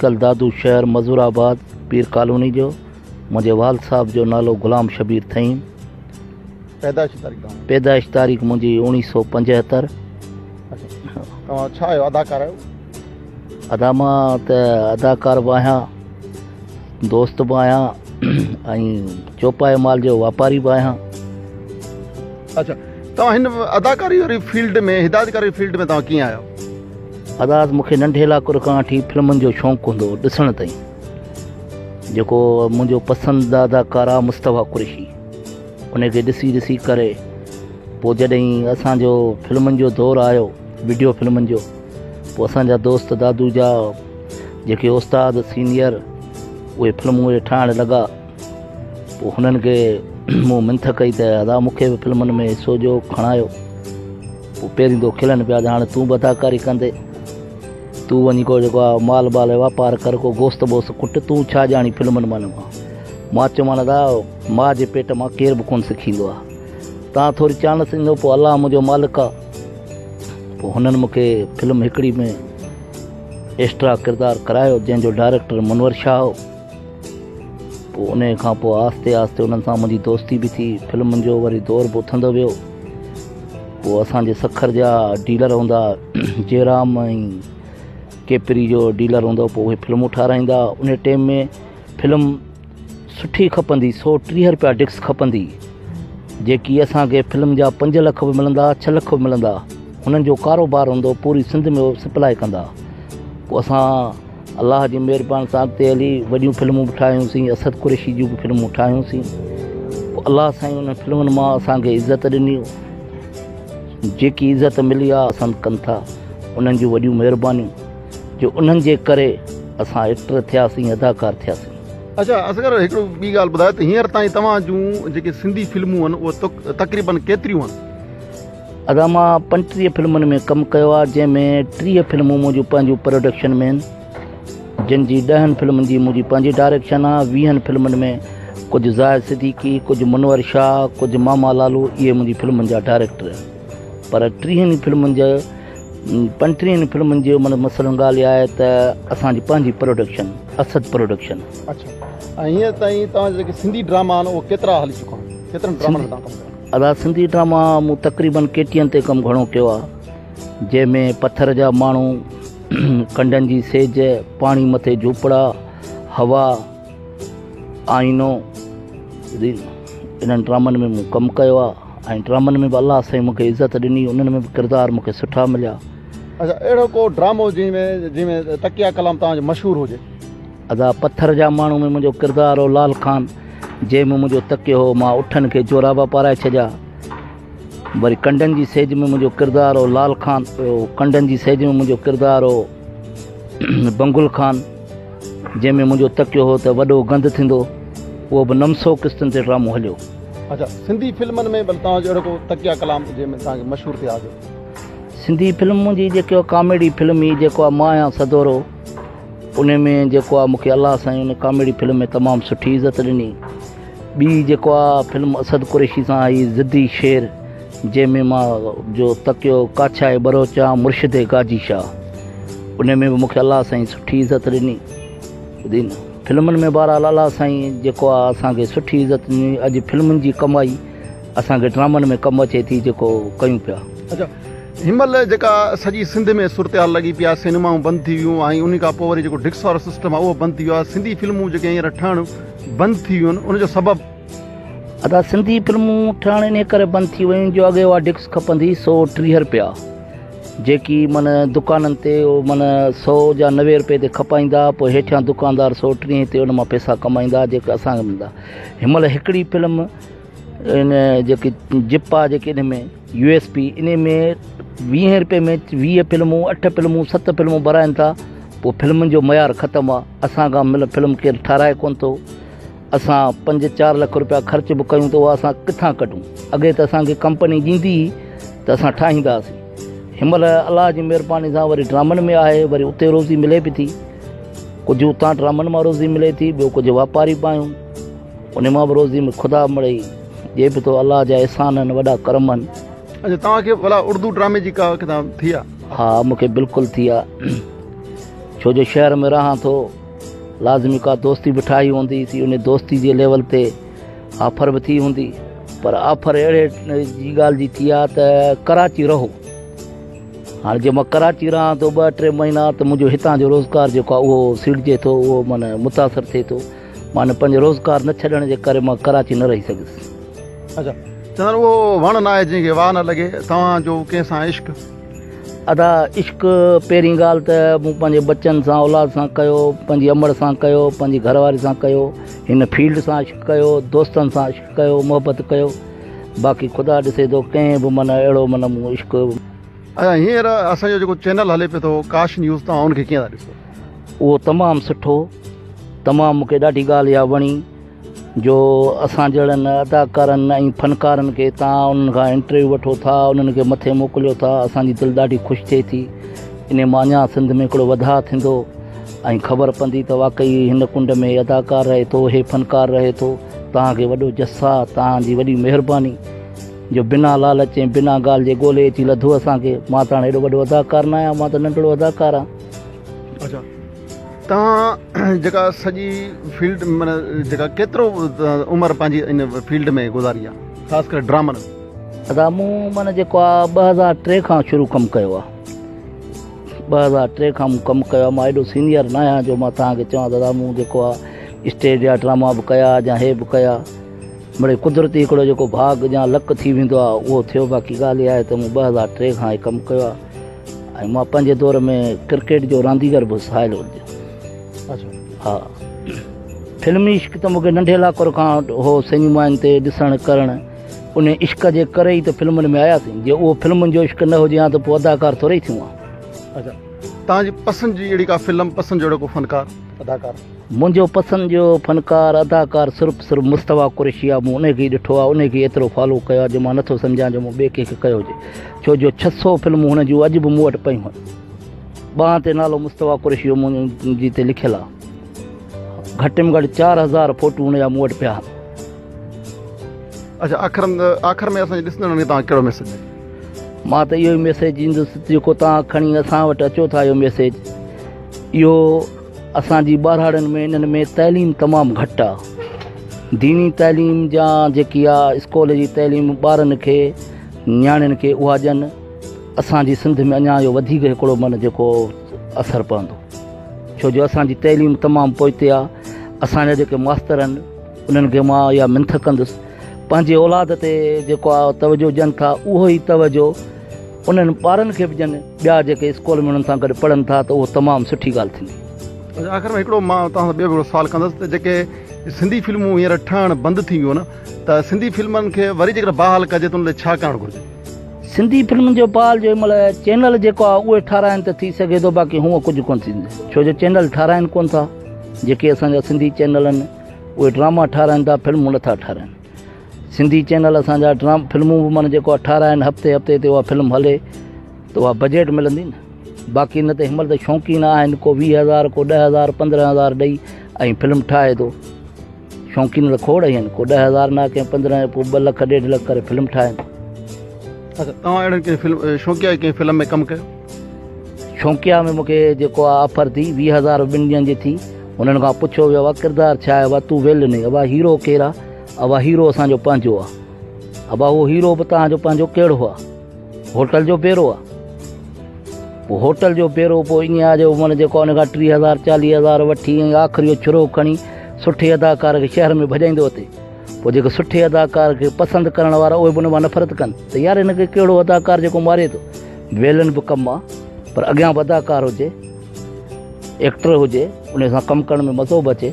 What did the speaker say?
Tackle Dadu شهر مزور آباد پير ڪالوني جو. منهنجي والد صاحب جو نالو غلام شبير ٿهيم. پيدائشي تاريخ توهان جي؟ پيدائش تاريخ منهنجي اوڻيهه سو پنجهتر. اڇا توهان ڇا آهيو اداڪار آهيو؟ ادا مان ته اداڪار به آهيان دوست به آهيان ۽ چوپائي مال جو واپاري به آهيان. اڇا توهان هن اداڪاري واري فيلڊ ۾ هدايتڪاري فيلڊ ۾ توهان ڪيئن آيا؟ ادا مون کي ننڍي لاڪر کان وٺي فلمن جو شوق هوندو هو ڏسڻ تائين جيڪو منهنجو پسنديده اداڪار آهي مصطفيٰ قريشي ان کي ڏسي ڏسي ڪري پوء جڏهن اسانجو فلمن جو دور آيو وڊيو فلمن جو پوء اسانجا دوست دادو جا جيڪي استاد سينيئر اهي فلمون اهي ٺاهڻ لڳا پوء هنن کي مون منٿ ڪئي ته ادا مون کي به فلمن ۾ حصو ڏيو کڻايو. پوء پهرين تو کلن پيا ته هاڻي تون به اداڪاري ڪندي. تون وڃي ڪو جيڪو آ مال بال جو واپار ڪر ڪو گوشت بوشت ڪٽ تون ڇا ڄاڻي فلمن مان مان. مان چيومان ادا ماء جي پيٽ مان ڪير به ڪونه سکيندو آ. تان ٿوري چانس ڏيندو پوء الله منهنجو مالڪ آ. پوء هنن مون کي فلم هڪڙي ۾ ايڪسٽرا ڪردار ڪرايو جنهن جو ڊائريڪٽر منور شاهه هو. پوء انهيء کان پوء آهستي آهستي انهن سان منهنجي دوستي به ٿي. فلمن جو وري دور به اٿندو ويو. پوء اسان جي سکر جا ڊيلر هوندا جيرام ۽ ڪيپري جو ڊيلر هوندو پوء اهي فلمون ٺاراهيندا. انهيء ٽيم ۾ فلم سٺي کپندي 130 رپيا ڊسڪ کپندي جيڪي اسان کي فلم جا 5 لک به ملندا 6 لک به ملندا. هنن جو ڪاروبار هوندو پوري سنڌ ۾ سپلاء ڪندا. پوء اسان الله جي مهربان سان اڳتي هلي وڏيون فلمون به ٺاهيون سين اسد قريشي جون به فلمون ٺاهيون سين پوء الله سائين انهن فلمن مان اسان کي عزت ڏني جيڪي عزت ملي آ پسند ڪن ٿا انهن جون وڏيون مهربانيون جو انهن جي ڪري اسان ايڪٽر ٿياسين اداڪار ٿياسين. اڇا اصغر هڪڙو ٻي ڳالهه ٻڌايو ته هينئر تائين توهان جون جيڪي سنڌي فلمون آهن اهي تقريبن ڪيتريون آهن؟ ادا مان 35 فلمن ۾ ڪم ڪيو آهي جنهن ۾ 30 فلمون منهنجون پنهنجون پروڊڪشن ۾ آهن جن جي ڏهن فلمن جي منهنجي پنهنجي ڊائريڪشن آهي ويهن فلمن ۾ ڪجهه زاهد صديقي ڪجهه منور شاهه ڪجهه ماما لالو اهي منهنجي فلمن جا ڊائريڪٽر آهن پر ٽيهن ئي فلمن جا پنٽيهن فلمن جو مطلب مثلاً ڳالهه اها آهي ته اسان جي پنهنجي پروڊڪشن اسد پروڊڪشن. اڇا ۽ هينئر تائين توهان جا جيڪي سنڌي ڊراما آهن اهي ڪيترا هلي چڪا آهن ڪيترن ڊرامن ۾ توهان ڪم ڪيو آهي؟ ادا سنڌي ڊراما مون تقريبن ڪي ٽي اين تي ڪم گهڻو ڪيو آهي جنهن ۾ پٿر جا ماڻهو، ڪنڊن جي سيج، پاڻي مٿي جهوپڙا، هوا، آئينو انهن ڊرامن ۾ مون ڪم ڪيو آهي ۽ ڊرامن ۾ به الله سائين مون کي عزت ڏني انهن ۾ به ڪردار مون کي سٺا مليا. اڇا اهڙو ڪو ڊرامو جنهن ۾ جنهن ۾ تڪيه ڪلام توهان جو مشهور هجي. ادا پٿر جا ماڻهو ۾ منهنجو ڪردار هو لال خان جنهن ۾ منهنجو تڪيو هو مان اٺن کي جورابا پارائي ڇڏيا وري ڪنڊن جي سيج ۾ منهنجو ڪردار هو لال خان ڪنڊن جي سيج ۾ منهنجو ڪردار هو بنگل خان جنهن ۾ منهنجو تڪيو هو ته وڏو گند ٿيندو اهو به 900 قسطن تي ڊرامو هليو. اڇا سنڌي فلمن ۾ ڀل توهان جو اهڙو ڪو تڪيه ڪلام جنهن ۾ توهان کي مشهور ٿيا هجو. سنڌي فلم منهنجي جيڪو ڪاميڊي فلم هئي جيڪو آ مان آهيان سدورو ان ۾ جيڪو آ مونکي الله سائين ان ڪاميڊي فلم ۾ تمام سٺي عزت ڏني ٻي جيڪو آ فلم اسد قريشي سان آئي ضدي شير جنهن ۾ مان جو تڪيو ڪاڇائي ٻروچان مرشد گاجي شاهه ان ۾ به مونکي الله سائين سٺي عزت ڏني ٻڌي نه فلمن ۾ بهرحال الله سائين جيڪو آ اسان کي سٺي عزت ڏني اڄ فلمن جي ڪمائي اسان کي ڊرامن ۾ ڪم اچي ٿي جيڪو ڪيون پيا. اڇا هن مهل جيڪا سڄي سنڌ ۾ صورتحال لڳي پئي آهي سئنيمائون بند ٿي ويون ۽ انهي کان پوء وري جيڪو ڊڪس وارو سسٽم آهي اهو بند ٿي ويو آهي سنڌي فلمون جيڪي هينئر ٺهڻ بند ٿي ويون آهن ان جو سبب؟ ادا سنڌي فلمون ٺهڻ انهي ڪري بند ٿي ويون جو اڳي اها ڊڪس کپندي 130 رپيا جيڪي من دڪانن تي من 100 جا 90 رپئي تي کپائيندا پوء هيٺيان دڪاندار 130 تي ان مان پئسا ڪمائيندا جيڪي اسان کي ملندا هن مهل هڪڙي فلم ان جيڪي جپ آ جيڪي ان ۾ يو ايس پي ان ۾ ويهين روپئي ۾ 20 فلمون 8 فلمون 7 فلمون ڀرائن ٿا پوء فلمن جو معيار ختم آ اسان کان مل فلم ڪير ٺاراهي ڪون ٿو اسان 5 4 لک روپيا خرچ به ڪيون ته اها اسان ڪٿان ڪڍون اڳي ته اسان کي ڪمپني ڏيندي هئي ته اسان ٺاهيندا هئاسين هن مهل الله جي مهرباني سان وري ڊرامن ۾ آهي وري اتي روزي ملي به ٿي ڪجهه اتان ڊرامن مان روزي ملي ٿي ٻيو ڪجهه واپاري به آهيون ان مان به روزي ۾ خدا مڙئي ڏي به ٿو الله جا احسان آهن وڏا ڪرم آهن. اڇا توهان کي ڀلا اردو ڊرامي جي ڪا ڪٿان ٿي آ؟ ها مون کي بلڪل ٿي آ. ڇو جو شهر ۾ رهان ٿو لازمي ڪا دوستي به ٺاهي هوندي سي ان دوستي جي ليول تي آفر به ٿي هوندي پر آفر اهڙي جي ڳالهه جي ٿي آ ته ڪراچي رهو هاڻي جي مان ڪراچي رهان ٿو ٻه ٽي مهينا ته منهنجو هتان جو روزگار جيڪو آهي اهو سيڙجي ٿو اهو معنيٰ متاثر ٿئي ٿو معنيٰ پنهنجو روزگار نه ڇڏڻ جي ڪري مان ڪراچي نه رهي سگهيس. اچا چندن اهو وڻ نه آهي جنهن کي واء نه لڳي توهان جو ڪنهن سان عشق؟ ادا عشق پهرين ڳالهه ته مون پنهنجي ٻچن سان اولاد سان ڪيو پنهنجي امڙ سان ڪيو پنهنجي گهر واري سان ڪيو هن فيلڊ سان عشق ڪيو دوستن سان عشق ڪيو محبت ڪيو باقي خدا ڏسي ٿو ڪنهن به معنيٰ اهڙو معنيٰ مون عشق. اچا هينئر اسان جو جيڪو چينل هلي پيو ٿو ڪاش نيوز توهان ان کي ڪيئن ٿا ڏسو؟ اهو تمام سٺو تمام مون کي ڏاڍي ڳالهه اها وڻي جو اسان جهڙن اداڪارن ۽ فنڪارن کي توهان انهن کان انٽرويو وٺو ٿا انهن کي مٿي موڪليو ٿا اسان جي دل ڏاڍي خوش ٿئي ٿي انهي مان اڃا سنڌ ۾ هڪڙو وڌاء ٿيندو ۽ خبر پوندي ته واقعي هن ڪنڊ ۾ هي اداڪار رهي ٿو هي فنڪار رهي ٿو توهان کي وڏو جس آ توهان جي وڏي مهرباني جو بنا لالچ ۽ بنا ڳالهه جي ڳولي اچي لڌو اسان کي مان ته هاڻي ايڏو وڏو اداڪار نه آهيان مان ته ننڍڙو اداڪار آهيان. اڇا توهان جيڪا سڄي فيلڊ معنيٰ جيڪا ڪيترو عمر پنهنجي ان فيلڊ ۾ گذاري آ خاص ڪري ڊرامن ۾؟ ادا مون معنيٰ جيڪو آ 2003 کان شروع ڪم ڪيو آ 2003 کان مون ڪم ڪيو آ مان ايڏو سينيئر نه آهيان جو مان توهان کي چوان دادا مون جيڪو آ اسٽيج جا ڊراما به ڪيا يا هي به ڪيا مڙئي قدرتي هڪڙو جيڪو ڀاڳ يا لڪ ٿي ويندو آ اهو ٿيو باقي ڳالهه اها آهي ته مون 2003 کان هي ڪم ڪيو آ ۽ مان پنهنجي دور ۾ ڪرڪيٽ جو رانديگر به هوس ساحل ولد اچھا ها فلمي عشق ته مونکي ننڍي لاڪر کان هو سئنيمائن تي ڏسڻ ڪرڻ ان عشق جي ڪري ئي ته فلمن ۾ آياسين جي اهو فلمن جو عشق نه هجي ها ته پوء اداڪار ٿوري ئي ٿيون ها. اچھا توهان جي پسند جي اهڙي ڪا فلم پسند جو اهڙو ڪو فنڪار اداڪار؟ منهنجو پسند جو فنڪار اداڪار صرف صرف مصطفيٰ قريشي آ مون انهي کي ئي ڏٺو آ انهي کي ئي ايترو فالو ڪيو آ جو مان نٿو سمجهان جو مون ٻئي ڪنهن کي ڪيو هجي ڇو جو 600 فلمون هن جون اڄ به مون وٽ پيون آهن ٻانهن تي نالو مصطفيٰ قريشي جو منهنجي تي لکيل آ گهٽ ۾ گهٽ 4000 فوٽو هن جا مون وٽ پيا آهن. اچا آخر آخر ۾ اسان جي ڏسندڙن کي توهان ڪهڙو ميسيج ڏيندو؟ مان ته اهو ئي ميسيج ڏيندس جيڪو توهان کڻي اسان وٽ اچو ٿا اهو ميسيج اهو اسان جي ٻهراڙين ۾ انهن ۾ تعليم تمام گهٽ آ ديني تعليم جا جيڪي آ اسڪول جي تعليم ٻارن کي نياڻين کي اها ڏين اسان جي سنڌ ۾ اڃا اهو وڌيڪ هڪڙو من جيڪو اثر پوندو ڇو جو اسان جي تعليم تمام پوئتي آ اسان جا جيڪي ماستر آهن انهن کي مان اها منٿ ڪندس پنهنجي اولاد تي جيڪو آ توجه ڏين ٿا اهو ئي توجه انهن ٻارن کي به ڏين ٻيا جيڪي اسڪول ۾ انهن سان گڏ پڙهن ٿا ته اهو تمام سٺي ڳالهه ٿيندي. اچا آخر ۾ هڪڙو مان توهان سان ٻيو به هڪڙو سوال ڪندس ته جيڪي سنڌي فلمون هينئر ٺهڻ بند ٿي ويون ته سنڌي فلمن کي وري جيڪڏهن بحال ڪجي ته ان لاء ڇا ڪرڻ گهرجي؟ سنڌي فلمن جو بحال جو هن مهل چينل جيڪو آهي اهي ٺهرائن ته ٿي سگهي ٿو باقي هونء ڪجهه ڪونه ٿيندو ڇو جو چينل ٺهرائن ڪونه ٿا جيڪي اسان جا سنڌي چينل آهن اهي ڊراما ٺهرائن ٿا فلمون نٿا ٺهرائن. سنڌي چينل اسان جا ڊرام فلمون به معنيٰ جيڪو آهي ٺهرائن هفتي هفتي تي اها فلم هلي ته اها بجيٽ ملندي نه باقي نه ته هن مهل ته شوقين آهن ڪو 20 هزار ڪو 10 هزار 15 هزار ڏئي ۽ فلم ٺاهي ٿو شوقين ته کوڙ آهن ڪو 10 هزار نه ڪنهن 15 پوء 2 لک 1.5 لک ڪري فلم ٺاهن. اچا توهان اهڙن ڪنهن فلم شوقيا ڪنهن فلم ۾ ڪم ڪيو؟ شوقيا ۾ مونکي جيڪو آ آفر ٿي 20 هزار ٻن ڏينهن جي ٿي انهن کان پڇيو ويو آ ڪردار ڇا آهي ابا تون ويل ني ابا هيرو ڪير آ ابا هيرو اسان جو پنهنجو آ. ابا اهو هيرو به توهان جو پنهنجو ڪهڙو آ؟ هوٽل جو بيرو آ. پوء هوٽل جو بيرو پوء ائين آ جو من جيڪو ان کان 30 هزار 40 هزار وٺي ۽ آخري اهو چھرو کڻي سٺي اداڪار کي شهر ۾ ڀڄائيندو اٿي. پوء جيڪي سٺي اداڪار کي پسند ڪرڻ وارا اهي به ان مان نفرت ڪن ته يار هن کي ڪهڙو اداڪار جيڪو ماري ٿو. ويلن به ڪم آ پر اڳيان به اداڪار هجي، ايڪٽر هجي، ان سان ڪم ڪرڻ ۾ مزو به اچي.